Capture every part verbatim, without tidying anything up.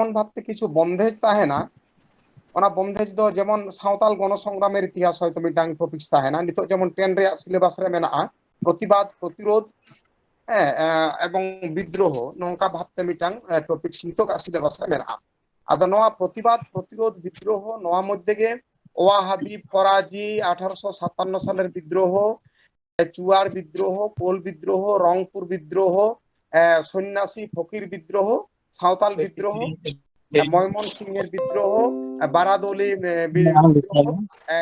ᱮᱢᱚᱱ ᱵᱷᱟᱵᱛᱮ ᱠᱤᱪᱷᱩ ᱵᱚᱱᱫᱷᱮᱡᱽ ᱛᱟᱦᱮᱱᱟ, ᱚᱱᱟ ᱵᱚᱱᱫᱷᱮᱡᱽ ᱫᱚ ᱡᱮᱢᱚᱱ ᱥᱟᱶᱛᱟᱞ ᱜᱚᱱᱚ ᱥᱚᱝᱜᱨᱟᱢᱮᱨ ᱤᱛᱤᱦᱟᱥ ᱦᱚᱭᱛᱳ ᱢᱤᱫᱴᱟᱝ ᱴᱚᱯᱤᱠᱥ ᱛᱟᱦᱮᱱᱟ, ᱱᱤᱛᱚᱜ ᱡᱮᱢᱚᱱ ᱴᱮᱱ ᱨᱮᱭᱟᱜ ᱥᱤᱞᱮᱵᱟᱥ ᱨᱮ ᱢᱮᱱᱟᱜᱼᱟ ᱯᱨᱚᱛᱤᱵᱟᱫ, ᱯᱨᱚᱛᱤᱨᱳᱫᱷ, ᱦᱮᱸ, ᱮ, ᱮᱵᱚᱝ ᱵᱤᱫᱽᱨᱳᱦᱚ, ᱱᱚᱝᱠᱟ ᱵᱷᱟᱵᱛᱮ ᱢᱤᱫᱴᱟᱝ ᱴᱚᱯᱤᱠᱥ ᱱᱤᱛᱚᱜᱟᱜ ᱥᱤᱞᱮᱵᱟᱥ ᱨᱮ ᱢᱮᱱᱟᱜᱼᱟ᱾ ᱟᱫᱚ ᱱᱚᱣᱟ ᱯᱨᱚᱛᱤᱵᱟᱫ, ᱯᱨᱚᱛᱤᱨᱳᱫᱷ, ᱵᱤᱫᱽᱨᱳᱦᱚ, ᱱᱚᱣᱟ ᱢᱚᱫᱽᱫᱷᱮ ᱜᱮ ᱳᱣᱟᱦᱟᱵᱤ, ᱯᱷᱚᱨᱟᱡᱤ, ᱟᱴᱷᱟᱨᱚᱥᱚ ᱥᱟᱛᱟᱱᱱᱚ ᱥᱟᱞᱮᱨ ᱵᱤᱫᱽᱨᱳᱦᱚ, ᱪᱩᱣᱟᱨ ᱵᱤᱫᱽᱨᱳᱦᱚ, ᱠᱳᱞ ᱵᱤᱫᱽᱨᱳᱦᱚ, ᱨᱚᱝᱯᱩᱨ ᱵᱤᱫᱽᱨᱳᱦᱚ, ᱮ, ᱥᱚᱱᱱᱟᱥᱤ ᱯᱷᱚᱠᱤᱨ ᱵᱤᱫᱽᱨᱳᱦᱚ, ᱥᱟᱶᱛᱟᱞ ᱵᱤᱫᱽᱨᱳᱦᱚ, ᱮ, ᱢᱚᱭᱢᱚᱱ ᱥᱤᱝ ᱮᱨ ᱵᱤᱫᱽᱨᱳᱦᱚ, ᱮ, ᱵᱟᱨᱟᱫᱚᱞᱤ, ᱮ, ᱵᱤ-, ᱵᱤᱫᱽᱨᱳᱦᱚ, ᱮ,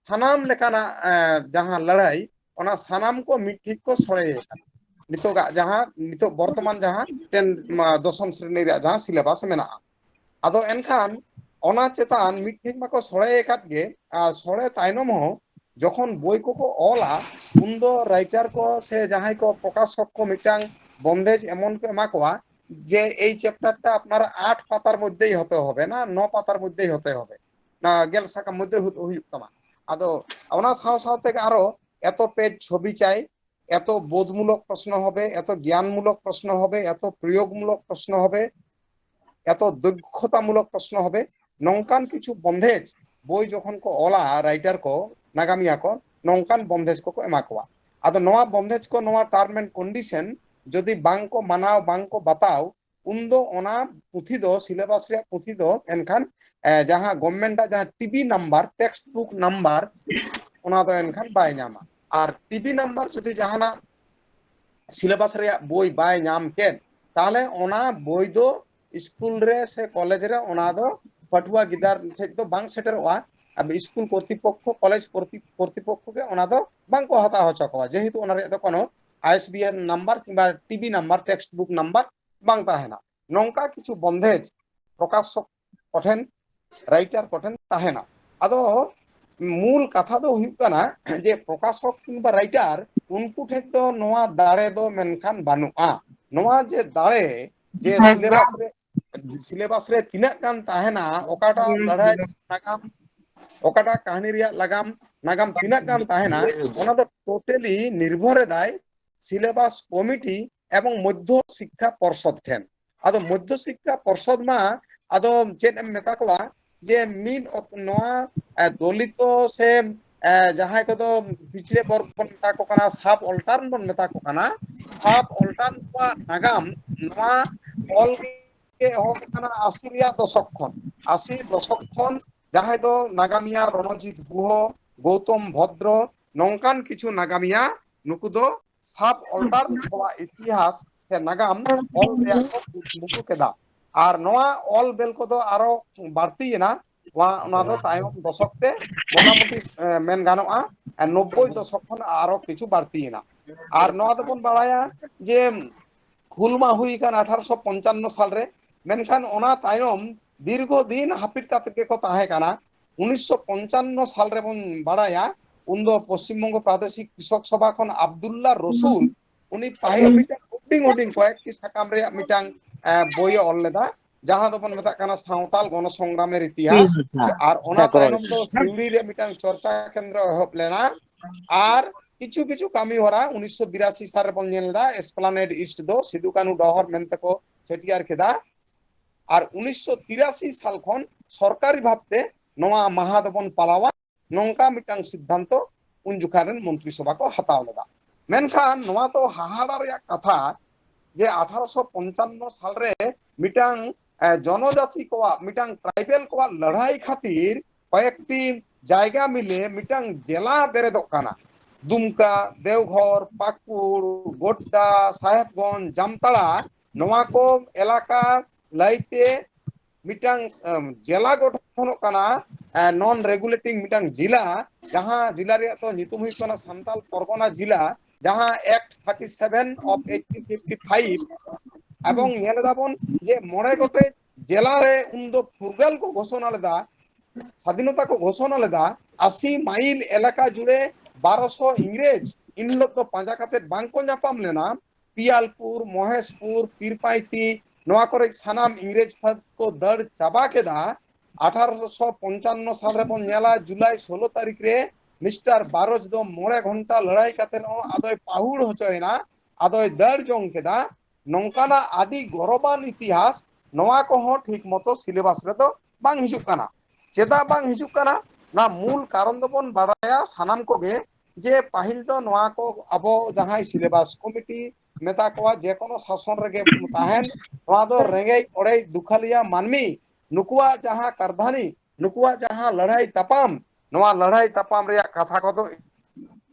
ᱥᱟᱱᱟᱢ ᱞᱮᱠᱟᱱᱟᱜ, ᱮ, ᱡᱟᱦᱟᱸ ᱞᱟᱹᱲᱦᱟᱹᱭ, ᱚᱱᱟ ᱥᱟᱱᱟᱢ ᱠᱚ ᱢᱤᱫ ᱴᱷᱮᱡ ᱠᱚ ᱥᱚᱲᱮ ᱟᱠᱟᱫᱟ᱾ ᱱᱤᱛᱚᱜᱟᱜ ᱡᱟᱦᱟᱸ, ᱱᱤᱛᱚᱜ ᱵᱚᱨᱛᱚᱢᱟᱱ ᱡᱟᱦᱟᱸ ᱴᱮᱱ, ᱢᱟ, ᱫᱚᱥᱚᱢ ᱥᱨᱮᱱᱤ ᱨᱮᱭᱟᱜ ᱡᱟᱦᱟᱸ ᱥᱤᱞᱮᱵᱟᱥ ᱢᱮᱱᱟᱜᱼᱟ, ᱟᱫᱚ ᱮᱱᱠᱷᱟᱱ ᱚᱱᱟ ᱪᱮᱛᱟᱱ ᱢᱤᱫ ᱴᱷᱮᱡ ᱢᱟᱠᱚ ᱥᱚᱲᱮ ᱟᱠᱟᱫ ᱜᱮ, ᱟᱨ ᱥᱚᱲᱮ ᱛᱟᱭᱱᱚᱢ ᱦᱚᱸ ᱡᱚᱠᱷᱚᱱ ᱵᱳᱭ ᱠᱚᱠᱚ ᱚᱞᱟ, ᱩᱱᱫᱚ ᱨᱟᱭᱴᱟᱨ ᱠᱚ ᱥᱮ ᱡᱟᱦᱟᱸᱭ ᱠᱚ ᱯᱨᱚᱠᱟᱥᱚᱠ ᱠᱚ ᱢᱤᱫᱴᱟᱝ ᱵᱚᱱᱫᱮᱡᱽ ᱮᱢᱚᱱ ᱠᱚ ᱮᱢᱟ ᱠᱚᱣᱟ ᱡᱮ ᱮᱭ ᱪᱮᱯᱴᱟᱨ ᱴᱟ ᱟᱯᱱᱟᱨ ᱟᱴ ᱯᱟᱛᱟᱨ ᱢᱚᱫᱽᱫᱷᱮᱭ ᱦᱚᱛᱮ ᱦᱚᱵᱮ ᱱᱟ, ᱱᱚ ᱯᱟᱛᱟᱨ ᱢᱚᱫᱽᱫᱷᱮᱭ ᱦᱚᱛᱮ ᱦᱚᱵᱮ, ᱚᱱᱟ ᱜᱮᱞ ᱥᱟᱠᱟᱢ ᱢᱚᱫᱽᱫᱷᱮ ᱦᱩᱭᱩᱜ ᱛᱟᱢᱟ᱾ ᱟᱫᱚ ᱚᱱᱟ ᱥᱟᱶ ᱥᱟᱶ ᱛᱮᱜᱮ ᱟᱨᱚ ᱮᱛᱚ ᱯᱮᱡᱽ ᱪᱷᱚᱵᱤ ᱪᱟᱭ, ᱮᱛᱚ বোধমূলক প্রশ্ন হবে, এত জ্ঞানমূলক প্রশ্ন হবে, এত প্রয়োগমূলক প্রশ্ন হবে, এত দক্ষতামূলক প্রশ্ন হবে, ᱱᱚᱝᱠᱟᱱ ᱠᱤᱪᱷᱩ ᱵᱚᱱᱫᱷᱮᱡᱽ ᱵᱳᱭ ᱡᱚᱠᱷᱚᱱ ᱠᱚ ᱚᱞᱟ ᱨᱟᱭᱴᱟᱨ ᱠᱚ, ᱱᱟᱜᱟᱢᱤᱭᱟᱹ ᱠᱚ, ᱱᱚᱝᱠᱟᱱ ᱵᱚᱱᱫᱷᱮᱡᱽ ᱠᱚᱠᱚ ᱮᱢᱟ ᱠᱚᱣᱟ᱾ ᱟᱫᱚ ᱱᱚᱣᱟ ᱵᱚᱱᱫᱷᱮᱡᱽ ᱠᱚ, ᱱᱚᱣᱟ term and condition ᱡᱩᱫᱤ ᱵᱟᱝ ᱠᱚ ᱢᱟᱱᱟᱣ, ᱵᱟᱝ ᱠᱚ ᱵᱟᱛᱟᱣ, ᱩᱱᱫᱚ ᱚᱱᱟ ᱯᱩᱛᱷᱤ ᱫᱚ, ᱥᱤᱞᱮᱵᱟᱥ ᱨᱮᱭᱟᱜ ᱯᱩᱛᱷᱤ ᱫᱚ ᱮᱱᱠᱷᱟᱱ, ᱮ, ᱡᱟᱦᱟᱸ ᱜᱚᱵᱷᱢᱮᱱᱴ ᱟᱜ ᱡᱟᱦᱟᱸ TB number, text book number, ᱚᱱᱟ ᱫᱚ ᱮᱱᱠᱷᱟᱱ ᱵᱟᱭ ᱧᱟᱢᱟ᱾ ᱟᱨ ᱴᱤᱵᱤ ᱱᱟᱢᱵᱟᱨ ᱡᱩᱫᱤ ᱡᱟᱦᱟᱱᱟᱜ ᱥᱤᱞᱮᱵᱟᱥ ᱨᱮᱭᱟᱜ ᱵᱳᱭ ᱵᱟᱭ ᱧᱟᱢ ᱠᱮᱫ, ᱛᱟᱦᱚᱞᱮ ᱚᱱᱟ ᱵᱳᱭ ᱫᱚ ᱥᱠᱩᱞ ᱨᱮ ᱥᱮ ᱠᱚᱞᱮᱡᱽ ᱨᱮ ᱚᱱᱟ ᱫᱚ ᱯᱟᱹᱴᱷᱩᱣᱟᱹ ᱜᱤᱫᱟᱹᱨ ᱴᱷᱮᱡ ᱫᱚ ᱵᱟᱝ ᱥᱮᱴᱮᱨᱚᱜᱼᱟ᱾ ᱟᱫᱚ ᱥᱠᱩᱞ ᱠᱚᱨᱛᱤᱯᱚᱠᱠᱷᱚ, ᱠᱚᱞᱮᱡᱽ ᱠᱚᱨᱛᱤ-, ᱠᱚᱨᱛᱤᱯᱚᱠᱠᱷᱚ ᱜᱮ ᱚᱱᱟ ᱫᱚ ᱵᱟᱝ ᱠᱚ ᱦᱟᱛᱟᱣ ᱦᱚᱪᱚ ᱠᱚᱣᱟ, ᱡᱮᱦᱮᱛᱩ ᱚᱱᱟ ᱨᱮᱭᱟᱜ ᱫᱚ ᱠᱳᱱᱳ ᱟᱭᱮᱥᱵᱤᱮᱱ ᱱᱟᱢᱵᱟᱨ ᱠᱤᱝᱵᱟ TB number, text book number ᱵᱟᱝ ᱛᱟᱦᱮᱱᱟ᱾ ᱱᱚᱝᱠᱟ ᱠᱤᱪᱷᱩ ᱵᱚᱱᱫᱷᱮᱡᱽ ᱯᱨᱚᱠᱟᱥᱚᱠ ᱠᱚᱴᱷᱮᱱ, ᱨᱟᱭᱴᱟᱨ ᱠᱚᱴᱷᱮᱱ ᱛᱟᱦᱮᱱᱟ᱾ ᱟᱫᱚ ᱢᱩᱞ ᱠᱟᱛᱷᱟ ᱫᱚ ᱦᱩᱭᱩᱜ ᱠᱟᱱᱟ ᱡᱮ ᱯᱨᱚᱠᱟᱥᱚᱠ ᱠᱤᱝᱵᱟ ᱨᱟᱭᱴᱟᱨ ᱩᱱᱠᱩ ᱴᱷᱮᱡ ᱫᱚ ᱱᱚᱣᱟ ᱫᱟᱲᱮ ᱫᱚ ᱢᱮᱱᱠᱷᱟᱱ ᱵᱟᱹᱱᱩᱜᱼᱟ᱾ ᱱᱚᱣᱟ ᱡᱮ ᱫᱟᱲᱮ, ᱡᱮ ᱥᱤᱞᱮᱵᱟᱥ ᱨᱮ, ᱥᱤᱞᱮᱵᱟᱥ ᱨᱮ ᱛᱤᱱᱟᱹᱜ ᱜᱟᱱ ᱛᱟᱦᱮᱱᱟ, ᱚᱠᱟᱴᱟᱜ ᱞᱟᱲᱦᱟᱭ ᱱᱟᱜᱟᱢ, ᱚᱠᱟᱴᱟᱜ ᱠᱟᱹᱦᱱᱤ ᱨᱮᱭᱟᱜ ᱞᱟᱜᱟᱢ, ᱱᱟᱜᱟᱢ ᱛᱤᱱᱟᱹᱜ ᱜᱟᱱ ᱛᱟᱦᱮᱱᱟ, ᱚᱱᱟ ᱫᱚ ᱴᱳᱴᱟᱞᱤ ᱱᱤᱨᱵᱷᱚᱨ ᱮᱫᱟᱭ ᱥᱤᱞᱮᱵᱟᱥ ᱠᱚᱢᱤᱴᱤ ᱮᱵᱚᱝ ᱢᱚᱫᱽᱫᱷᱚ ᱥᱤᱠᱠᱷᱟ ᱯᱚᱨᱥᱚᱫ ᱴᱷᱮᱱ᱾ ᱟᱫᱚ ᱢᱚᱫᱽᱫᱷᱚ ᱥᱤᱠᱠᱷᱟ ᱯᱚᱨᱥᱚᱫ ᱢᱟ ᱟᱫᱚ ᱪᱮᱫ ᱮᱢ ᱢᱮᱛᱟ ᱠᱚᱣᱟ, ᱡᱮ ᱢᱤᱫ ᱚᱠ-, ᱱᱚᱣᱟ, ᱮ, ᱫᱚᱞᱤᱛᱚ ᱥᱮ, ᱮ, ᱡᱟᱦᱟᱸᱭ ᱠᱚᱫᱚ ᱯᱤᱪᱷᱲᱮ ᱵᱚᱨᱜᱚ ᱵᱚᱱ ᱢᱮᱛᱟ ᱠᱚ ᱠᱟᱱᱟ, ᱥᱟᱵ ᱚᱞᱴᱟᱨᱱ ᱵᱚᱱ ᱢᱮᱛᱟ ᱠᱚ ᱠᱟᱱᱟ, ᱥᱟᱵ ᱚᱞᱴᱟᱨᱱ ᱠᱚᱣᱟᱜ ᱱᱟᱜᱟᱢ ᱱᱚᱣᱟ ᱚᱞ ᱜᱮ ᱮᱦᱚᱵ ᱟᱠᱟᱱᱟ ᱟᱥᱤ ᱨᱮᱭᱟᱜ ᱫᱚᱥᱚᱠ ᱠᱷᱚᱱ᱾ ᱟᱥᱤ ᱫᱚᱥᱚᱠ ᱠᱷᱚᱱ ᱡᱟᱦᱟᱸᱭ ᱫᱚ ᱱᱟᱜᱟᱢᱤᱭᱟᱹ ᱨᱚᱱᱚᱡᱤᱛ ᱜᱩᱦᱚ, ᱜᱳᱣᱛᱚᱢ ᱵᱷᱚᱫᱨᱚ, ᱱᱚᱝᱠᱟᱱ ᱠᱤᱪᱷᱩ ᱱᱟᱜᱟᱢᱤᱭᱟᱹ ᱱᱩᱠᱩ ᱫᱚ ᱥᱟᱵ ᱚᱞᱴᱟᱨᱱ ᱠᱚᱣᱟᱜ ᱤᱛᱤᱦᱟᱥ ᱥᱮ ᱱᱟᱜᱟᱢ ᱚᱞ ᱨᱮᱭᱟᱜ ᱠᱚ ᱠᱩᱨᱩᱢᱩᱴᱩ ᱠᱮᱫᱟ᱾ ᱟᱨ ᱱᱚᱣᱟ ᱚᱞ ᱵᱮᱞ ᱠᱚᱫᱚ ᱟᱨᱚ ᱵᱟᱹᱲᱛᱤᱭᱮᱱᱟ, ᱱᱚᱣᱟ, ᱚᱱᱟ ᱫᱚ ᱛᱟᱭᱚᱢ ᱫᱚᱥᱚᱠ ᱛᱮ ᱢᱚᱴᱟᱢᱩᱴᱤ, ᱮ, ᱢᱮᱱ ᱜᱟᱱᱚᱜᱼᱟ, ᱮ, ᱱᱚᱵᱵᱳᱭ ᱫᱚᱥᱚᱠ ᱠᱷᱚᱱ ᱟᱨᱚ ᱠᱤᱪᱷᱩ ᱵᱟᱹᱲᱛᱤᱭᱮᱱᱟ᱾ ᱟᱨ ᱱᱚᱣᱟ ᱫᱚᱵᱚᱱ ᱵᱟᱲᱟᱭᱟ ᱡᱮ ᱦᱩᱞ ᱢᱟ ᱦᱩᱭ ᱟᱠᱟᱱ ᱟᱴᱷᱟᱨᱚᱥᱚ ᱯᱚᱧᱪᱟᱱᱱᱚ ᱥᱟᱞᱨᱮ, ᱢᱮᱱᱠᱷᱟᱱ ᱚᱱᱟ ᱛᱟᱭᱚᱢ ᱫᱤᱨᱜᱷᱚ ᱫᱤᱱ ᱦᱟᱹᱯᱤᱫ ᱠᱟᱛᱮ ᱜᱮᱠᱚ ᱛᱟᱦᱮᱸ ᱠᱟᱱᱟ᱾ ᱩᱱᱤᱥᱥᱚ ᱯᱚᱧᱪᱟᱱᱱᱚ ᱥᱟᱞ ᱨᱮᱵᱚᱱ ᱵᱟᱲᱟᱭᱟ, ᱩᱱᱫᱚ ᱯᱚᱥᱪᱤᱢ ᱵᱚᱝᱜᱚ ᱯᱨᱟᱫᱮᱥᱤᱠ ᱠᱨᱤᱥᱚᱠ ᱥᱚᱵᱷᱟ ᱠᱷᱚᱱ ᱟᱵᱫᱩᱞᱞᱟ ᱨᱚᱥᱩᱞ, ᱩᱱᱤ ᱯᱟᱹᱦᱤᱞ ᱢᱤᱫᱴᱟᱝ ᱦᱩᱰᱤᱧ ᱦᱩᱰᱤᱧ ᱠᱚᱭᱮᱠᱴᱤ ᱥᱟᱠᱟᱢ ᱨᱮᱭᱟᱜ ᱢᱤᱫᱴᱟᱝ, ᱮ, ᱵᱳᱭᱮ ᱚᱞ ᱞᱮᱫᱟ, ᱡᱟᱦᱟᱸ ᱫᱚᱵᱚᱱ ᱢᱮᱛᱟᱜ ᱠᱟᱱᱟ ᱥᱟᱶᱛᱟᱞ ᱜᱚᱱᱚ ᱥᱚᱝᱜᱨᱟᱢᱮᱨ ᱤᱛᱤᱦᱟᱥ᱾ ᱟᱨ ᱚᱱᱟ ᱛᱟᱭᱱᱚᱢ ᱫᱚ ᱥᱤᱣᱲᱤ ᱨᱮ ᱢᱤᱫᱴᱟᱝ ᱪᱚᱨᱪᱟ ᱠᱮᱱᱫᱨᱚ ᱮᱦᱚᱵ ᱞᱮᱱᱟ᱾ ᱟᱨ ᱠᱤᱪᱷᱩ ᱠᱤᱪᱷᱩ ᱠᱟᱹᱢᱤ ᱦᱚᱨᱟ ᱩᱱᱤᱥᱥᱚ ᱵᱤᱨᱟᱥᱤ ᱥᱟᱞ ᱨᱮᱵᱚᱱ ᱧᱮᱞ ᱮᱫᱟ, ᱮᱥᱯᱞᱟᱱᱮᱰ ᱤᱥᱴ ᱫᱚ ᱥᱤᱫᱩ ᱠᱟᱹᱱᱦᱩ ᱰᱚᱦᱚᱨ ᱢᱮᱱᱛᱮ ᱠᱚ ᱪᱷᱟᱹᱴᱭᱟᱹᱨ ᱠᱮᱫᱟ᱾ ᱟᱨ ᱩᱱᱤᱥᱥᱚ ᱛᱤᱨᱟᱥᱤ ᱥᱟᱞ ᱠᱷᱚᱱ ᱥᱚᱨᱠᱟᱨᱤ ᱵᱷᱟᱵᱽᱛᱮ ᱱᱚᱣᱟ ᱢᱟᱦᱟ ᱫᱚᱵᱚᱱ ᱯᱟᱞᱟᱣᱟ, ᱱᱚᱝᱠᱟ ᱢᱤᱫᱴᱟᱝ ᱥᱤᱫᱽᱫᱷᱟᱱᱛᱚ ᱩᱱ ᱡᱚᱠᱷᱟ ᱨᱮᱱ ᱢᱚᱱᱛᱨᱤ ᱥᱚᱵᱷᱟ ᱠᱚ ᱦᱟᱛᱟᱣ ᱞᱮᱫᱟ᱾ ᱢᱮᱱᱠᱷᱟᱱ ᱱᱚᱣᱟ ᱫᱚ ᱦᱟᱦᱟᱲᱟ ᱨᱮᱭᱟᱜ ᱠᱟᱛᱷᱟ ᱡᱮ ᱟᱴᱷᱟᱨᱚᱥᱚ ᱯᱚᱧᱪᱟᱱᱱᱚ ᱥᱟᱞᱨᱮ ᱢᱤᱫᱴᱟᱝ, ᱮ, ᱡᱚᱱᱚᱡᱟᱛᱤ ᱠᱚᱣᱟᱜ, ᱢᱤᱫᱴᱟᱝ ᱴᱨᱟᱭᱵᱮᱞ ᱠᱚᱣᱟᱜ ᱞᱟᱹᱲᱦᱟᱹᱭ ᱠᱷᱟᱹᱛᱤᱨ ᱠᱚᱭᱮᱠᱴᱤ ᱡᱟᱭᱜᱟ ᱢᱤᱞᱮ ᱢᱤᱫᱴᱟᱝ ᱡᱮᱞᱟ ᱵᱮᱨᱮᱫᱚᱜ ᱠᱟᱱᱟ᱾ ᱫᱩᱢᱠᱟ, ᱫᱮᱣᱜᱷᱚᱨ, ᱯᱟᱹᱠᱩᱲ, ᱜᱳᱰᱰᱟ, ᱥᱟᱦᱮᱵᱽᱜᱚᱸᱡᱽ, ᱡᱟᱢᱛᱟᱲᱟ, ᱱᱚᱣᱟ ᱠᱚ ᱮᱞᱟᱠᱟ ᱞᱟᱹᱭᱛᱮ ᱢᱤᱫᱴᱟᱝ, ᱮᱢ, ᱡᱮᱞᱟ ᱜᱚᱴᱷᱚᱱᱚᱜ ᱠᱟᱱᱟ, ᱮ, ᱱᱚᱱ ᱨᱮᱜᱩᱞᱮᱴᱤᱝ ᱢᱤᱫᱴᱟᱝ ᱡᱮᱞᱟ, ᱡᱟᱦᱟᱸ ᱡᱮᱞᱟ ᱨᱮᱭᱟᱜ ᱫᱚ ᱧᱩᱛᱩᱢ ᱦᱩᱭᱩᱜ ᱠᱟᱱᱟ ᱥᱟᱱᱛᱟᱞ ᱯᱚᱨᱜᱚᱱᱟ ᱡᱮᱞᱟ, ᱡᱟᱦᱟᱸ act thirty seven of eighteen fifty five, ᱮᱵᱚᱝ ᱧᱮᱞ ᱮᱫᱟ ᱵᱚᱱ ᱡᱮ ᱢᱚᱬᱮ ᱜᱚᱴᱮᱡ ᱡᱮᱞᱟ ᱨᱮ ᱩᱱᱫᱚ ᱯᱷᱩᱨᱜᱟᱹᱞ ᱠᱚ ᱜᱷᱳᱥᱚᱱᱟ ᱞᱮᱫᱟ, ᱥᱟᱫᱷᱤᱱᱚᱛᱟ ᱠᱚ ᱜᱷᱳᱥᱚᱱᱟ ᱞᱮᱫᱟ, ᱟᱥᱤ ᱢᱟᱭᱤᱞ ᱮᱞᱟᱠᱟ ᱡᱩᱲᱮ ᱵᱟᱨᱚᱥᱚ ᱤᱝᱨᱮᱡᱽ, ᱤᱱ ᱦᱤᱞᱳᱜ ᱫᱚ ᱯᱟᱸᱡᱟ ᱠᱟᱛᱮ ᱵᱟᱝ ᱠᱚ ᱧᱟᱯᱟᱢ ᱞᱮᱱᱟ᱾ ᱯᱤᱭᱟᱞᱯᱩᱨ, ᱢᱚᱦᱮᱥᱯᱩᱨ, ᱯᱤᱨᱯᱟᱭᱛᱤ, ᱱᱚᱣᱟ ᱠᱚᱨᱮ ᱥᱟᱱᱟᱢ ᱤᱝᱨᱮᱡᱽ ᱯᱷᱟᱹᱫ ᱠᱚ ᱫᱟᱹᱲ ᱪᱟᱵᱟ ᱠᱮᱫᱟ᱾ ᱟᱴᱷᱟᱨᱚᱥᱚ ᱯᱚᱧᱪᱟᱱᱱᱚ ᱥᱟᱞ ᱨᱮᱵᱚᱱ ᱧᱮᱞᱟ, ᱡᱩᱞᱟᱭ ᱥᱳᱞᱳ ᱛᱟᱹᱨᱤᱠᱷ ᱨᱮ ᱢᱤᱥᱴᱟᱨ ᱵᱟᱨᱳᱡᱽ ᱫᱚ ᱢᱚᱬᱮ ᱜᱷᱚᱱᱴᱟ ᱞᱟᱹᱲᱦᱟᱹᱭ ᱠᱟᱛᱮ ᱦᱚᱸ ᱟᱫᱚᱭ ᱯᱟᱹᱦᱩᱲ ᱦᱚᱪᱚᱭᱮᱱᱟ, ᱟᱫᱚᱭ ᱫᱟᱹᱲ ᱡᱚᱝ ᱠᱮᱫᱟ᱾ ᱱᱚᱝᱠᱟᱱᱟᱜ ᱟᱹᱰᱤ ᱜᱚᱨᱚᱵᱟᱱ ᱤᱛᱤᱦᱟᱥ, ᱱᱚᱣᱟ ᱠᱚᱦᱚᱸ ᱴᱷᱤᱠ ᱢᱚᱛᱚ ᱥᱤᱞᱮᱵᱟᱥ ᱨᱮᱫᱚ ᱵᱟᱝ ᱦᱤᱡᱩᱜ ᱠᱟᱱᱟ᱾ ᱪᱮᱫᱟᱜ ᱵᱟᱝ ᱦᱤᱡᱩᱜ ᱠᱟᱱᱟ? ᱱᱚᱣᱟ ᱢᱩᱞ ᱠᱟᱨᱚᱱ ᱫᱚᱵᱚᱱ ᱵᱟᱲᱟᱭᱟ ᱥᱟᱱᱟᱢ ᱠᱚᱜᱮ, ᱡᱮ ᱯᱟᱹᱦᱤᱞ ᱫᱚ ᱱᱚᱣᱟ ᱠᱚ ᱟᱵᱚ ᱡᱟᱦᱟᱸᱭ ᱥᱤᱞᱮᱵᱟᱥ ᱠᱚᱢᱤᱴᱤ ᱢᱮᱛᱟ ᱠᱚᱣᱟ, ᱡᱮ ᱠᱳᱱᱳ ᱥᱟᱥᱚᱱ ᱨᱮᱜᱮ ᱛᱟᱦᱮᱱ, ᱱᱚᱣᱟ ᱫᱚ ᱨᱮᱸᱜᱮᱡ ᱚᱲᱮᱡ ᱫᱩᱠᱷᱟᱹᱞᱤᱭᱟ ᱢᱟᱹᱱᱢᱤ ᱱᱩᱠᱩᱣᱟᱜ ᱡᱟᱦᱟᱸ ᱠᱟᱨᱫᱷᱟᱱᱤ, ᱱᱩᱠᱩᱣᱟᱜ ᱡᱟᱦᱟᱸ ᱞᱟᱹᱲᱦᱟᱹᱭ ᱛᱟᱯᱟᱢ, ᱱᱚᱣᱟ ᱞᱟᱹᱲᱦᱟᱹᱭ ᱛᱟᱯᱟᱢ ᱨᱮᱭᱟᱜ ᱠᱟᱛᱷᱟ ᱠᱚᱫᱚ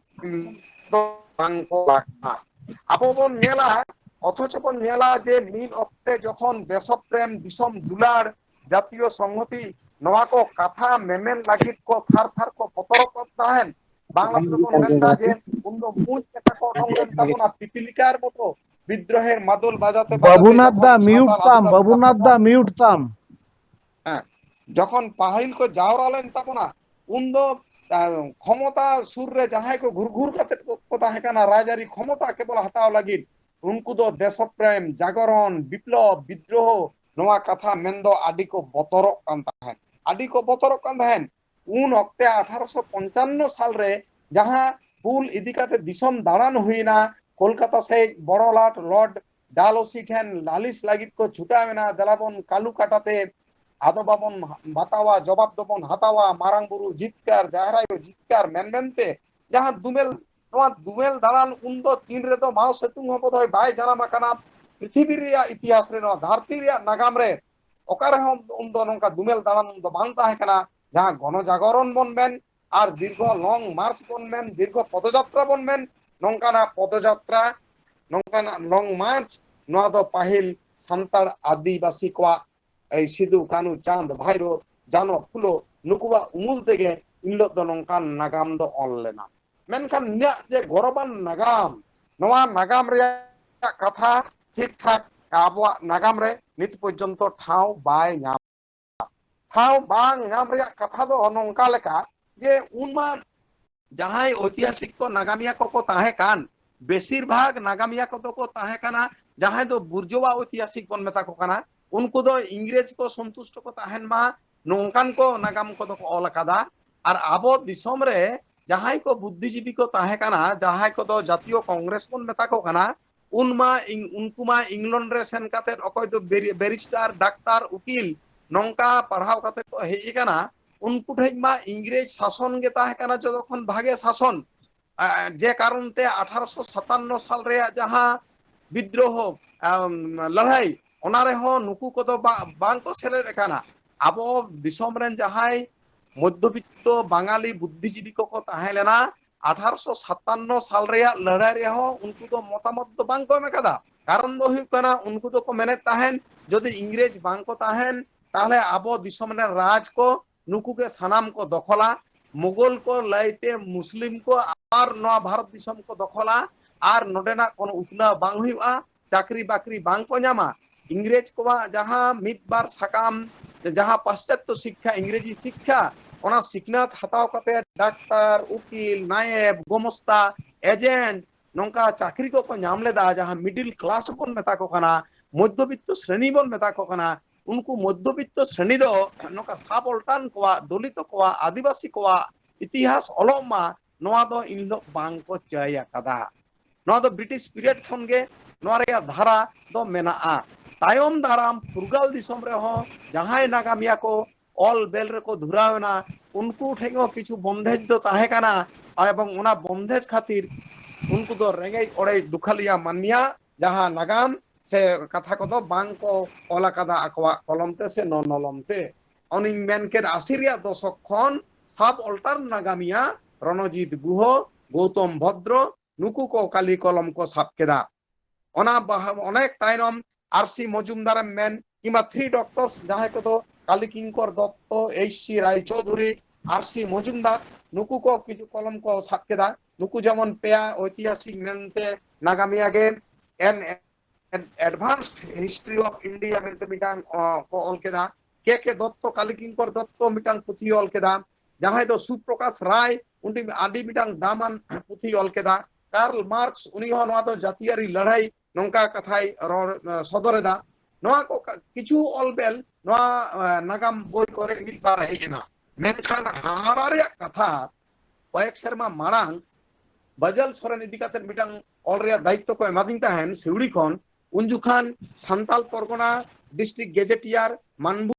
ᱫᱚ ᱵᱟᱝ ᱠᱚ ᱞᱟᱜᱟᱜᱼᱟ᱾ ᱟᱵᱚ ᱵᱚᱱ ᱧᱮᱞᱟ, ᱚᱛᱷᱚᱪᱚ ᱵᱚᱱ ᱧᱮᱞᱟ ᱡᱮ ᱢᱤᱫ ᱚᱠᱛᱮ ᱡᱚᱠᱷᱚᱱ ᱫᱮᱥᱚᱯᱨᱮᱢ, ᱫᱤᱥᱚᱢ ᱫᱩᱞᱟᱹᱲ, ᱡᱟᱛᱤᱭᱚ ᱥᱚᱝᱦᱚᱛᱤ, ᱱᱚᱣᱟ ᱠᱚ ᱠᱟᱛᱷᱟ ᱢᱮᱢᱮᱱ ᱞᱟᱹᱜᱤᱫ ᱠᱚ ᱛᱷᱟᱨ ᱛᱷᱟᱨ ᱠᱚ ᱵᱚᱛᱚᱨᱚᱜ ᱠᱟᱱ ᱛᱟᱦᱮᱸᱱ, ᱵᱟᱝᱞᱟ ᱛᱮᱫᱚ ᱵᱚᱱ ᱢᱮᱱᱫᱟ ᱡᱮ ᱩᱱᱫᱚ ᱢᱩᱸᱡ ᱠᱟᱴᱟ ᱠᱚ ᱚᱰᱚᱝ ᱞᱮᱱ ᱛᱟᱵᱚᱱᱟ, ᱯᱤᱯᱤᱞᱤᱠᱟᱨ ᱢᱚᱛᱚ ᱵᱤᱫᱽᱨᱳᱦᱮᱨ ᱢᱟᱫᱚᱞ ᱵᱟᱡᱟᱣ ᱛᱮ ᱵᱟᱡᱟᱣ ᱛᱮ ᱵᱟᱵᱩᱱᱟᱛᱷ ᱫᱟ, ᱡᱚᱠᱷᱚᱱ ᱢᱤᱭᱩᱴ ᱥᱟᱱᱛᱟᱲ ᱛᱟᱢ, ᱟᱹᱫᱤᱵᱟᱹᱥᱤ ᱵᱟᱵᱩᱱᱟᱛᱷ ᱫᱟ, ᱢᱤᱭᱩᱴ ᱛᱟᱢ᱾ ᱦᱮᱸ, ᱡᱚᱠᱷᱚᱱ ᱯᱟᱹᱦᱤᱞ ᱠᱚ ᱡᱟᱣᱨᱟ ᱞᱮᱱ ᱛᱟᱵᱚᱱᱟ, ᱩᱱᱫᱚ, ᱟᱸ, ᱠᱷᱚᱢᱚᱛᱟ ᱥᱩᱨ ᱨᱮ ᱡᱟᱦᱟᱸᱭ ᱠᱚ ᱜᱷᱩᱨ ᱜᱷᱩᱨ ᱠᱟᱛᱮ ᱠᱚ, ᱠᱚ ᱛᱟᱦᱮᱸ ᱠᱟᱱᱟ, ᱨᱟᱡᱽᱟᱹᱨᱤ ᱠᱷᱚᱢᱚᱛᱟ ᱠᱮᱵᱚᱞ ᱦᱟᱛᱟᱣ ᱞᱟᱹᱜᱤᱫ, ᱩᱱᱠᱩ ᱫᱚ ᱫᱮᱥᱚᱯᱨᱮᱢ, ᱡᱟᱜᱚᱨᱚᱱ, ᱵᱤᱯᱞᱚᱵ, ᱵᱤᱫᱽᱨᱳᱦᱚ, ᱱᱚᱣᱟ ᱠᱟᱛᱷᱟ ᱢᱮᱱᱫᱚ ᱟᱹᱰᱤ ᱠᱚ ᱵᱚᱛᱚᱨᱚᱜ ᱠᱟᱱ ᱛᱟᱦᱮᱸᱫ, ᱟᱹᱰᱤ ᱠᱚ ᱵᱚᱛᱚᱨᱚᱜ ᱠᱟᱱ ᱛᱟᱦᱮᱸᱫ᱾ ᱩᱱ ᱚᱠᱛᱮ ᱟᱴᱷᱟᱨᱚᱥᱚ ᱯᱚᱧᱪᱟᱱᱱᱚ ᱥᱟᱞ ᱨᱮ ᱡᱟᱦᱟᱸ ᱦᱩᱞ ᱤᱫᱤ ᱠᱟᱛᱮ ᱫᱤᱥᱚᱢ ᱫᱟᱬᱟᱱ ᱦᱩᱭᱱᱟ, ᱠᱳᱞᱠᱟᱛᱟ ᱥᱮᱫ ᱵᱚᱲᱚ ᱞᱟᱴ ᱞᱚᱨᱰ ᱰᱟᱞᱦᱳᱥᱤ ᱴᱷᱮᱱ ᱞᱟᱹᱞᱤᱥ ᱞᱟᱹᱜᱤᱫ ᱠᱚ ᱪᱷᱩᱴᱟᱹᱣ ᱮᱱᱟ, ᱫᱮᱞᱟ ᱵᱚᱱ ᱠᱟᱞᱩᱠᱟᱴᱟ ᱛᱮ ᱟᱫᱚ ᱵᱟᱵᱚᱱ ᱵᱟᱛᱟᱣᱟ, ᱡᱚᱵᱟᱵ ᱫᱚᱵᱚᱱ ᱦᱟᱛᱟᱣᱟ, ᱢᱟᱨᱟᱝ ᱵᱩᱨᱩ ᱡᱤᱛᱠᱟᱹᱨ, ᱡᱟᱦᱮᱨ ᱟᱭᱳ ᱡᱤᱛᱠᱟᱹᱨ ᱢᱮᱱ ᱢᱮᱱᱛᱮ ᱡᱟᱦᱟᱸ ᱫᱩᱢᱮᱞ, ᱱᱚᱣᱟ ᱫᱩᱢᱮᱞ ᱫᱟᱬᱟᱱ ᱩᱱᱫᱚ ᱛᱤᱱ ᱨᱮᱫᱚ ᱢᱟᱣ ᱥᱮᱛᱩᱝ ᱦᱚᱸ ᱵᱚᱫᱷᱚᱭ ᱵᱟᱭ ᱡᱟᱱᱟᱢ ᱟᱠᱟᱱᱟ᱾ ᱯᱨᱤᱛᱷᱤᱵᱤ ᱨᱮᱭᱟᱜ ᱤᱛᱤᱦᱟᱥ ᱨᱮ, ᱱᱚᱣᱟ ᱫᱷᱟᱹᱨᱛᱤ ᱨᱮᱭᱟᱜ ᱱᱟᱜᱟᱢ ᱨᱮ ᱚᱠᱟ ᱨᱮᱦᱚᱸ ᱩᱱᱫᱚ ᱱᱚᱝᱠᱟ ᱫᱩᱢᱮᱞ ᱫᱟᱬᱟᱱ ᱩᱱᱫᱚ ᱵᱟᱝ ᱛᱟᱦᱮᱸ ᱠᱟᱱᱟ᱾ ᱡᱟᱦᱟᱸ ᱜᱚᱱᱚ ᱡᱟᱜᱚᱨᱚᱱ ᱵᱚᱱ ᱢᱮᱱ, ᱟᱨ ᱫᱤᱨᱜᱷᱚ ᱞᱚᱝ ᱢᱟᱨᱪ ᱵᱚᱱ ᱢᱮᱱ, ᱫᱤᱨᱜᱷᱚ ᱯᱚᱫᱚᱡᱟᱛᱨᱟ ᱵᱚᱱ ᱢᱮᱱ, ᱱᱚᱝᱠᱟᱱᱟᱜ ᱯᱚᱫᱚᱡᱟᱛᱨᱟ, ᱱᱚᱝᱠᱟᱱᱟᱜ ᱞᱚᱝ ᱢᱟᱨᱪ, ᱱᱚᱣᱟ ᱫᱚ ᱯᱟᱹᱦᱤᱞ ᱥᱟᱱᱛᱟᱲ ᱟᱹᱫᱤᱵᱟᱹᱥᱤ ᱠᱚᱣᱟᱜ, ᱮᱭ ᱥᱤᱫᱩ, ᱠᱟᱹᱱᱦᱩ, ᱪᱟᱸᱫᱽ, ᱵᱷᱟᱭᱨᱳ, ᱡᱟᱱᱚ, ᱯᱷᱩᱞᱳ, ᱱᱩᱠᱩᱣᱟᱜ ᱩᱢᱩᱞ ᱛᱮᱜᱮ ᱤᱱ ᱦᱤᱞᱳᱜ ᱫᱚ ᱱᱚᱝᱠᱟᱱ ᱱᱟᱜᱟᱢ ᱫᱚ ᱚᱞ ᱞᱮᱱᱟ᱾ ᱢᱮᱱᱠᱷᱟᱱ ᱱᱩᱱᱟᱹᱜ ᱡᱮ ᱜᱚᱨᱚᱵᱟᱱ ᱱᱟᱜᱟᱢ, ᱱᱚᱣᱟ ᱱᱟᱜᱟᱢ ᱨᱮᱭᱟᱜ ᱠᱟᱛᱷᱟ ᱴᱷᱤᱠ ᱴᱷᱟᱠ ᱟᱵᱚᱣᱟᱜ ᱱᱟᱜᱟᱢ ᱨᱮ ᱱᱤᱛ ᱯᱚᱨᱡᱚᱱᱛᱚ ᱴᱷᱟᱶ ᱵᱟᱭ ᱧᱟᱢ᱾ ᱴᱷᱟᱶ ᱵᱟᱝ ᱧᱟᱢ ᱨᱮᱭᱟᱜ ᱠᱟᱛᱷᱟ ᱫᱚ ᱱᱚᱝᱠᱟ ᱞᱮᱠᱟ ᱡᱮ ᱩᱱᱢᱟ ᱡᱟᱦᱟᱸᱭ ᱳᱭᱛᱤᱦᱟᱥᱤᱠ ᱠᱚ ᱱᱟᱜᱟᱢᱤᱭᱟᱹ ᱠᱚᱠᱚ ᱛᱟᱦᱮᱸ ᱠᱟᱱ, ᱵᱮᱥᱤᱨ ᱵᱷᱟᱜᱽ ᱱᱟᱜᱟᱢᱤᱭᱟᱹ ᱠᱚᱫᱚ ᱠᱚ ᱛᱟᱦᱮᱸ ᱠᱟᱱᱟ ᱡᱟᱦᱟᱸᱭ ᱫᱚ ᱵᱩᱨᱡᱚᱣᱟ ᱳᱭᱛᱤᱦᱟᱥᱤᱠ ᱵᱚᱱ ᱢᱮᱛᱟ ᱠᱚ ᱠᱟᱱᱟ᱾ ᱩᱱᱠᱩ ᱫᱚ ᱤᱝᱨᱮᱡᱽ ᱠᱚ ᱥᱚᱱᱛᱩᱥᱴᱚ ᱠᱚ ᱛᱟᱦᱮᱱ ᱢᱟ, ᱱᱚᱝᱠᱟᱱ ᱠᱚ ᱱᱟᱜᱟᱢ ᱠᱚᱫᱚ ᱠᱚ ᱚᱞ ᱟᱠᱟᱫᱟ᱾ ᱟᱨ ᱟᱵᱚ ᱫᱤᱥᱚᱢ ᱨᱮ ᱡᱟᱦᱟᱸᱭ ᱠᱚ ᱵᱩᱫᱽᱫᱷᱤᱡᱤᱵᱤ ᱠᱚ ᱛᱟᱦᱮᱸ ᱠᱟᱱᱟ, ᱡᱟᱦᱟᱸᱭ ᱠᱚᱫᱚ ᱡᱟᱛᱤᱭᱚ ᱠᱚᱝᱜᱨᱮᱥ ᱵᱚᱱ ᱢᱮᱛᱟ ᱠᱚ ᱠᱟᱱᱟ, ᱩᱱ ᱢᱟ ᱤᱝ-, ᱩᱱᱠᱩ ᱢᱟ ᱤᱝᱞᱚᱱᱰ ᱨᱮ ᱥᱮᱱ ᱠᱟᱛᱮ ᱚᱠᱚᱭ ᱫᱚ ᱵᱮᱨᱤ-, ᱵᱮᱨᱤᱥᱴᱟᱨ, ᱰᱟᱠᱛᱟᱨ, ᱩᱠᱤᱞ, ᱱᱚᱝᱠᱟ ᱯᱟᱲᱦᱟᱣ ᱠᱟᱛᱮ ᱠᱚ ᱦᱮᱡ ᱟᱠᱟᱱᱟ᱾ ᱩᱱᱠᱩ ᱴᱷᱮᱱ ᱢᱟ ᱤᱝᱨᱮᱡᱽ ᱥᱟᱥᱚᱱ ᱜᱮ ᱛᱟᱦᱮᱸ ᱠᱟᱱᱟ ᱡᱚᱛᱚ ᱠᱷᱚᱱ ᱵᱷᱟᱜᱮ ᱥᱟᱥᱚᱱ᱾ ᱟ, ᱡᱮ ᱠᱟᱨᱚᱱ ᱛᱮ ᱟᱴᱷᱟᱨᱚᱥᱚ ᱥᱟᱛᱟᱱᱱᱚ ᱥᱟᱞ ᱨᱮᱭᱟᱜ ᱡᱟᱦᱟᱸ ᱵᱤᱫᱽᱨᱳᱦᱚ, ᱟᱢ, ᱞᱟᱹᱲᱦᱟᱹᱭ, ᱚᱱᱟ ᱨᱮᱦᱚᱸ ᱱᱩᱠᱩ ᱠᱚᱫᱚ ᱵᱟ-, ᱵᱟᱝ ᱠᱚ ᱥᱮᱞᱮᱫ ᱟᱠᱟᱱᱟ᱾ ᱟᱵᱚ ᱫᱤᱥᱚᱢ ᱨᱮᱱ ᱡᱟᱦᱟᱸᱭ ᱢᱚᱫᱽᱫᱷᱚᱵᱤᱛᱛᱚ ᱵᱟঙᱟᱞᱤ ᱵᱩᱫᱽᱫᱷᱤᱡᱤᱵᱤ ᱠᱚᱠᱚ ᱛᱟᱦᱮᱸ ᱞᱮᱱᱟ, ᱟᱴᱷᱟᱨᱚᱥᱚ ᱥᱟᱛᱟᱱᱱᱚ ᱥᱟᱞ ᱨᱮᱭᱟᱜ ᱞᱟᱹᱲᱦᱟᱹᱭ ᱨᱮᱦᱚᱸ ᱩᱱᱠᱩ ᱫᱚ ᱢᱚᱛᱟᱢᱚᱛ ᱫᱚ ᱵᱟᱝ ᱠᱚ ᱮᱢ ᱟᱠᱟᱫᱟ᱾ ᱠᱟᱨᱚᱱ ᱫᱚ ᱦᱩᱭᱩᱜ ᱠᱟᱱᱟ, ᱩᱱᱠᱩ ᱫᱚᱠᱚ ᱢᱮᱱᱮᱫ ᱛᱟᱦᱮᱱ, ᱡᱩᱫᱤ ᱤᱝᱨᱮᱡᱽ ᱵᱟᱝ ᱠᱚ ᱛᱟᱦᱮᱱ, ᱛᱟᱦᱞᱮ ᱟᱵᱚ ᱫᱤᱥᱚᱢ ᱨᱮᱱ ᱨᱟᱡᱽ ᱠᱚ ᱱᱩᱠᱩ ᱜᱮ ᱥᱟᱱᱟᱢ ᱠᱚ ᱫᱚᱠᱷᱚᱞᱟ᱾ ᱢᱩᱜᱚᱞ ᱠᱚ ᱞᱟᱹᱭᱛᱮ ᱢᱩᱥᱞᱤᱢ ᱠᱚ ᱟᱵᱟᱨ ᱱᱚᱣᱟ ᱵᱷᱟᱨᱚᱛ ᱫᱤᱥᱚᱢ ᱠᱚ ᱫᱚᱠᱷᱚᱞᱟ, ᱟᱨ ᱱᱚᱰᱮᱱᱟᱜ ᱠᱳᱱᱳ ᱩᱛᱱᱟᱹᱣ ᱵᱟᱝ ᱦᱩᱭᱩᱜᱼᱟ, ᱪᱟᱹᱠᱨᱤ ᱵᱟᱹᱠᱨᱤ ᱵᱟᱝ ᱠᱚ ᱧᱟᱢᱟ᱾ ᱤᱝᱨᱮᱡᱽ ᱠᱚᱣᱟᱜ ᱡᱟᱦᱟᱸ ᱢᱤᱫ ᱵᱟᱨ ᱥᱟᱠᱟᱢ, ᱡᱟᱦᱟᱸ ᱯᱟᱥᱪᱟᱛᱛᱚ ᱥᱤᱠᱠᱷᱟ, ᱤᱝᱨᱮᱡᱤ ᱥᱤᱠᱠᱷᱟ, ᱚᱱᱟ ᱥᱤᱠᱷᱱᱟᱹᱛ ᱦᱟᱛᱟᱣ ᱠᱟᱛᱮ ᱰᱟᱠᱛᱟᱨ, ᱩᱠᱤᱞ, ᱱᱟᱭᱮᱵ, ᱜᱚᱢᱚᱥᱛᱟ, ᱮᱡᱮᱱᱴ, ᱱᱚᱝᱠᱟ ᱪᱟᱹᱠᱨᱤ ᱠᱚᱠᱚ ᱧᱟᱢ ᱞᱮᱫᱟ, ᱡᱟᱦᱟᱸ ᱢᱤᱰᱤᱞ ᱠᱞᱟᱥ ᱵᱚᱱ ᱢᱮᱛᱟ ᱠᱚ ᱠᱟᱱᱟ, ᱢᱚᱫᱽᱫᱷᱚᱵᱤᱛᱛᱚ ᱥᱨᱮᱱᱤ ᱵᱚᱱ ᱢᱮᱛᱟ ᱠᱚ ᱠᱟᱱᱟ᱾ ᱩᱱᱠᱩ ᱢᱚᱫᱽᱫᱷᱚᱵᱤᱛᱛᱚ ᱥᱨᱮᱱᱤ ᱫᱚ ᱱᱚᱝᱠᱟ ᱥᱟᱵᱚᱞᱴᱟᱱ ᱠᱚᱣᱟᱜ, ᱫᱚᱞᱤᱛᱚ ᱠᱚᱣᱟᱜ, ᱟᱹᱫᱤᱵᱟᱹᱥᱤ ᱠᱚᱣᱟᱜ ᱤᱛᱤᱦᱟᱥ ᱚᱞᱚᱜ ᱢᱟ, ᱱᱚᱣᱟ ᱫᱚ ᱤᱱ ᱦᱤᱞᱳᱜ ᱵᱟᱝ ᱠᱚ ᱪᱟᱹᱭ ᱟᱠᱟᱫᱟ᱾ ᱱᱚᱣᱟ ᱫᱚ ᱵᱨᱤᱴᱤᱥ ᱯᱤᱨᱤᱭᱚᱰ ᱠᱷᱚᱱ ᱜᱮ ᱱᱚᱣᱟ ᱨᱮᱭᱟᱜ ᱫᱷᱟᱨᱟ ᱫᱚ ᱢᱮᱱᱟᱜᱼᱟ᱾ ᱛᱟᱭᱚᱢ ᱫᱟᱨᱟᱢ ᱯᱷᱩᱨᱜᱟᱹᱞ ᱫᱤᱥᱚᱢ ᱨᱮᱦᱚᱸ ᱡᱟᱦᱟᱸᱭ ᱱᱟᱜᱟᱢᱤᱭᱟᱹ ᱠᱚ ᱚᱞ ᱵᱮᱞ ᱨᱮᱠᱚ ᱫᱷᱩᱨᱟᱣ ᱮᱱᱟ, ᱩᱱᱠᱩ ᱴᱷᱮᱱ ᱦᱚᱸ ᱠᱤᱪᱷᱩ ᱵᱚᱱᱫᱷᱮᱡᱽ ᱫᱚ ᱛᱟᱦᱮᱸ ᱠᱟᱱᱟ᱾ ᱟᱨ ᱮᱵᱚᱝ ᱚᱱᱟ ᱵᱚᱱᱫᱷᱮᱡᱽ ᱠᱷᱟᱹᱛᱤᱨ ᱩᱱᱠᱩ ᱫᱚ ᱨᱮᱸᱜᱮᱡ ᱚᱲᱮᱡ ᱫᱩᱠᱷᱟᱹᱞᱤᱭᱟ ᱢᱟᱹᱱᱢᱤᱭᱟᱜ ᱡᱟᱦᱟᱸ ᱱᱟᱜᱟᱢ ᱥᱮ ᱠᱟᱛᱷᱟ ᱠᱚᱫᱚ ᱵᱟᱝ ᱠᱚ ᱚᱞ ᱟᱠᱟᱫᱟ ᱟᱠᱚᱣᱟᱜ ᱠᱚᱞᱚᱢ ᱛᱮ ᱥᱮ ᱱᱚᱱᱚᱞᱚᱢ ᱛᱮ᱾ ᱚᱱᱮᱧ ᱢᱮᱱ ᱠᱮᱫ, ᱟᱥᱤ ᱨᱮᱭᱟᱜ ᱫᱚᱥᱚᱠ ᱠᱷᱚᱱ ᱥᱟᱵ ᱚᱞᱴᱟᱨ ᱱᱟᱜᱟᱢᱤᱭᱟ ᱨᱚᱱᱚᱡᱤᱛ ᱜᱩᱦᱚ, ᱜᱳᱛᱚᱢ ᱵᱷᱚᱫᱨᱚ, ᱱᱩᱠᱩ ᱠᱚ ᱠᱟᱞᱤ ᱠᱚᱞᱚᱢ ᱠᱚ ᱥᱟᱵ ᱠᱮᱫᱟ᱾ ᱚᱱᱟ ᱵᱟᱦᱟ-, ᱚᱱᱮᱠ ᱛᱟᱭᱱᱚᱢ ᱟᱨ ᱥᱤ ᱢᱚᱡᱩᱢᱫᱟᱨᱮᱢ ᱢᱮᱱ, ᱠᱤᱝᱵᱟ ᱛᱷᱨᱤ ᱰᱚᱠᱴᱚᱨᱥ, ᱡᱟᱦᱟᱸᱭ ᱠᱚᱫᱚ ᱠᱟᱞᱤ ᱠᱤᱝᱠᱚᱨ ᱫᱚᱛᱛᱚ, ᱮᱭᱤᱪ ᱥᱤ ᱨᱟᱭ ᱪᱳᱣᱫᱷᱩᱨᱤ, ᱟᱨ ᱥᱤ ᱢᱚᱡᱩᱢᱫᱟᱨ, ᱱᱩᱠᱩ ᱠᱚ ᱠᱤᱪᱷᱩ ᱠᱚᱞᱚᱢ ᱠᱚ ᱥᱟᱵ ᱠᱮᱫᱟ᱾ ᱱᱩᱠᱩ ᱡᱮᱢᱚᱱ ᱯᱮᱭᱟ ᱳᱭᱛᱤᱦᱟᱥᱤᱠ ᱢᱮᱱᱛᱮ ᱱᱟᱜᱟᱢᱤᱭᱟᱹ ᱜᱮ, An Advanced History of India ᱢᱮᱱᱛᱮ ᱢᱤᱫᱴᱟᱝ, ᱚ, ᱠᱚ ᱚᱞ ᱠᱮᱫᱟ᱾ ᱠᱮ ᱠᱮ ᱫᱚᱛᱛᱚ, ᱠᱟᱞᱤ ᱠᱤᱝᱠᱚᱨ ᱫᱚᱛᱛᱚ ᱢᱤᱫᱴᱟᱝ ᱯᱩᱛᱷᱤ ᱚᱞ ᱠᱮᱫᱟ, ᱡᱟᱦᱟᱸᱭ ᱫᱚ ᱥᱩᱯᱨᱚᱠᱟᱥ ᱨᱟᱭ, ᱩᱱᱤ ᱟᱹᱰᱤ ᱢᱤᱫᱴᱟᱝ ᱫᱟᱢᱟᱱ ᱯᱩᱛᱷᱤ ᱚᱞ ᱠᱮᱫᱟ᱾ ᱠᱟᱨᱞ ᱢᱟᱨᱠᱥ, ᱩᱱᱤ ᱦᱚᱸ ᱱᱚᱣᱟ ᱫᱚ ᱡᱟᱹᱛᱤᱭᱟᱹᱨᱤ ᱞᱟᱹᱲᱦᱟᱹᱭ ᱱᱚᱝᱠᱟ ᱠᱟᱛᱷᱟᱭ ᱨᱚᱲ, ᱮ, ᱥᱚᱫᱚᱨ ᱮᱫᱟ᱾ ᱱᱚᱣᱟ ᱠᱚ ᱠᱟ-, ᱠᱤᱪᱷᱩ ᱚᱞ ᱵᱮᱞ ᱱᱚᱣᱟ, ᱮ, ᱱᱟᱜᱟᱢ ᱵᱳᱭ ᱠᱚᱨᱮ ᱢᱤᱫ ᱵᱟᱨ ᱦᱮᱡ ᱮᱱᱟ᱾ ᱢᱮᱱᱠᱷᱟᱱ ᱦᱟᱦᱟᱲᱟ ᱨᱮᱭᱟᱜ ᱠᱟᱛᱷᱟ, ᱠᱚᱭᱮᱠ ᱥᱮᱨᱢᱟ ᱢᱟᱲᱟᱝ ᱵᱟᱡᱟᱞ ᱥᱚᱨᱮᱱ ᱤᱫᱤ ᱠᱟᱛᱮ ᱢᱤᱫᱴᱟᱝ ᱚᱞ ᱨᱮᱭᱟᱜ ᱫᱟᱭᱤᱛᱛᱚ ᱠᱚ ᱮᱢᱟᱫᱤᱧ ᱛᱟᱦᱮᱱ ᱥᱤᱣᱲᱤ ᱠᱷᱚᱱ, ᱩᱱ ᱡᱚᱠᱷᱟᱱ ᱥᱟᱱᱛᱟᱞ ᱯᱚᱨᱜᱚᱱᱟ ᱰᱤᱥᱴᱨᱤᱠᱴ ᱜᱮᱡᱮᱴᱤᱭᱟᱨ ᱢᱟᱱᱵᱷᱩᱢ